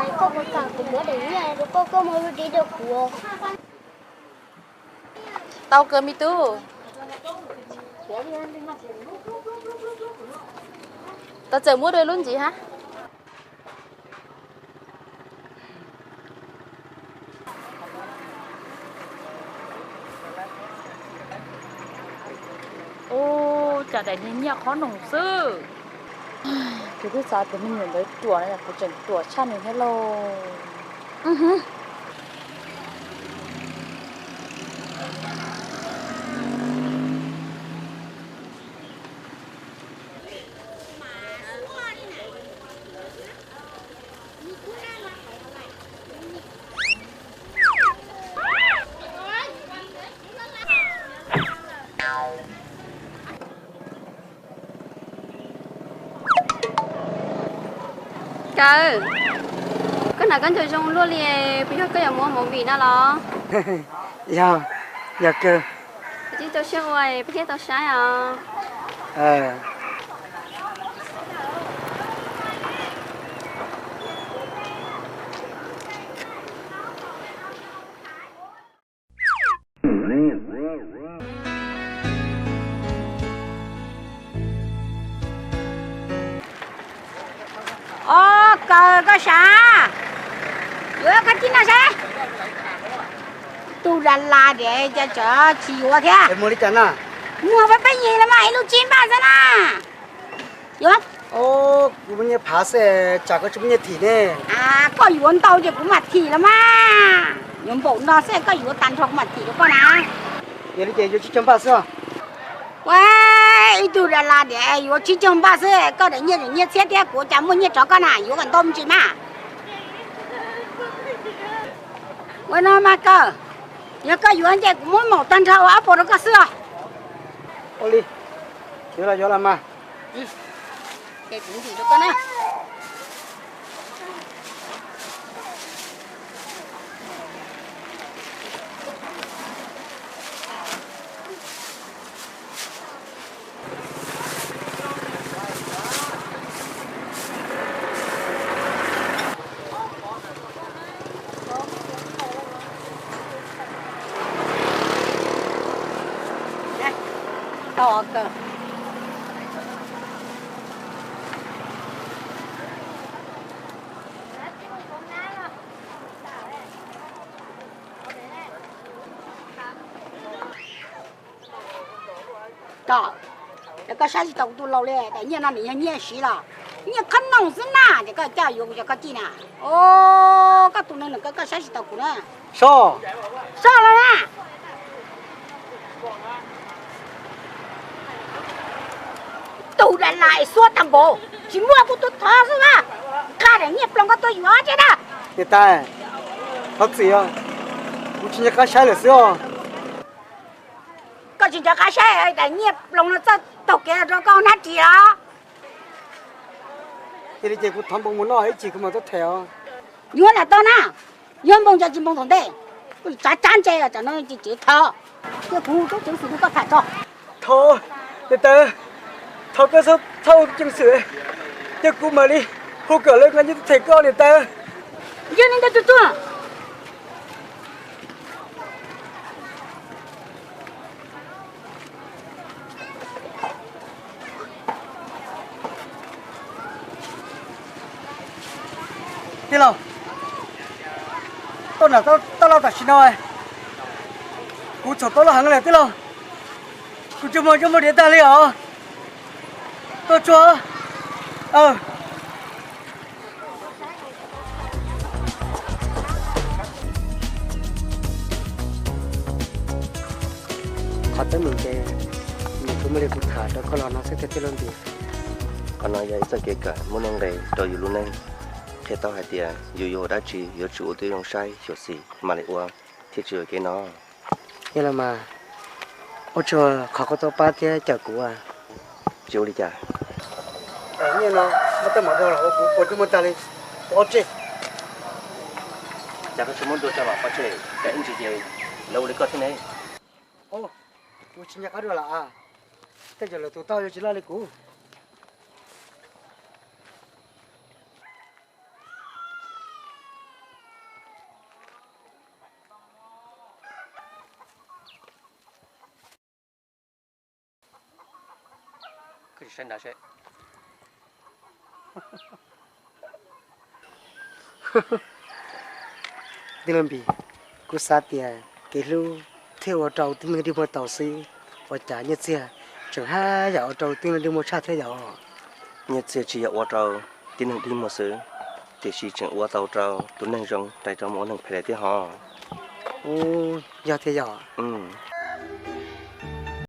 Koj puas kam kuv muab daim nyiaj rau koj, koj muab lub dib rau kuv? Tau kawg me tub. Tau txawm muab rau lub ntxiv hab. Ua cas daim niag nyiaj qhob noom xwb. Kuv twb xav tias me nyuam ntawd ruam no, kuv tseem ruam tshaj nws thiab lauj. Kaw, koj hnav koj ncau zoo luaj li, puas yog koj yuav muab movie no los? Yog, yog kawg. Peb tau siab ua, peb thiaj tau saib os. Os, Kaw, koj sav, yuav koj tib no seb. Tug da la diam cas tseem tsis yuav thiab. Muag peb peb yig los mas ib lub tsib npaj xwb na. Yuav. Kuv muaj nyiaj phav xwb, tsam koj tsis muaj nyiaj thim ne. Koj yuav ntau ces kuv mam thim los mas. Yuav npaum no xwb koj yuav tag nrho kuv mam thim rau koj na. Yog li ces yuav tsib caug npaj xwb. Ua, ib tug da la diam yuav tsib caug npaj xwb, koj daim nyiaj nyiaj txhiab thiab kuv cas muaj nyiaj rov koj na, yuav kom ntau me ntsis mas. Ua no mas Kaw, yog koj yuav ces kuv muab maum tag nrho ua ob puas rau koj xwb os. Ua li, yuav los yuav los mas. Ces kuv ntim rau koj na. Tau kawg. Tom, ces koj saib tsis tau kuv tus laus li, daim nyiaj no nws yog nyiaj siv los nyiaj qhob noom xwb na, ces koj coj yuav kuv cov koj cij na. O, koj tus neeg no koj saib tsis tau kuv na. Soj, soj los na. Tus da la es xuab tag npaum, tsis muaj kuv tus thov xwb na. Nqa daim nyiaj ploos koj tuaj yuav tsev na. Niam tais, thov txim os, kuv tsis nco qab saib lawm xwb os. Koj tsis nco qab saib daim nyiaj ploos no txawj taug kev rau koj hnab ris los? Yog li ces kuv thov npoo mus noj ib chim kuv mam tuaj them os. Yuav lam tau na, yuav npoo nco tsis npoo tom ntej. Koj tsav tsav ntse os, tsam no tsis tseev thov, cia kuv tub ceev xwm hu koj tham tso. Thov, niam tais, thov koj txhob hu tub ceev xwm, cia kuv mam li hu kom lawv nqa nyiaj tuaj them koj niam tais. Yog li ntawd tsuag tsuag. Tij laug, tau nam tau loj tam sim no, kuv txhom tau loj heev li tij laug. Kuv tsis muaj coj muaj diav tag li os. Tuaj tsuag. Qhov teeb meem ces nws kuj muaj li kuv tham rau koj los no xwb tiag tij laug Npis. Qhov no yog ib txoj kev kawm muaj nuj nqis rau yus lub neej, qhia tau hais tias yus yuav ua dab tsi yuav tsum ua tib zoo saib xyuam xim mam li ua thiaj tsis yuam kev no. Yog los mas, ua tsaug qhov koj tuaj pab thiab cawm kuv. Tsis ua li cas. Nyiaj no muab tej mov dog los ua kuv puas coj muag tag li ob tsev. Cas koj tsis muab dua tso mas pov tseg, cas ib ntsis ces lawv ua li koj thiab ne. Kuv tsis nco qab dua lawm. Tej zaum lwm tus tau yuav tsis loj li kuv. Koj tsis saib nrad seb. Tij laug Npis, kuv xav tias kev hlub thiaj ua rau tib neeg dig muag tau xwb, ua cas Nyiaj Txiag tseem haj yam ua rau tib neeg dig muag tshaj thiab yom? Nyiaj Txiag tsis yog ua rau tib neeg dig muag xwb, tiam sis tseem ua tau rau tus neeg zoo rais rau mus ua neeg phem lawm thiab hos. Ub, yog thiab yom?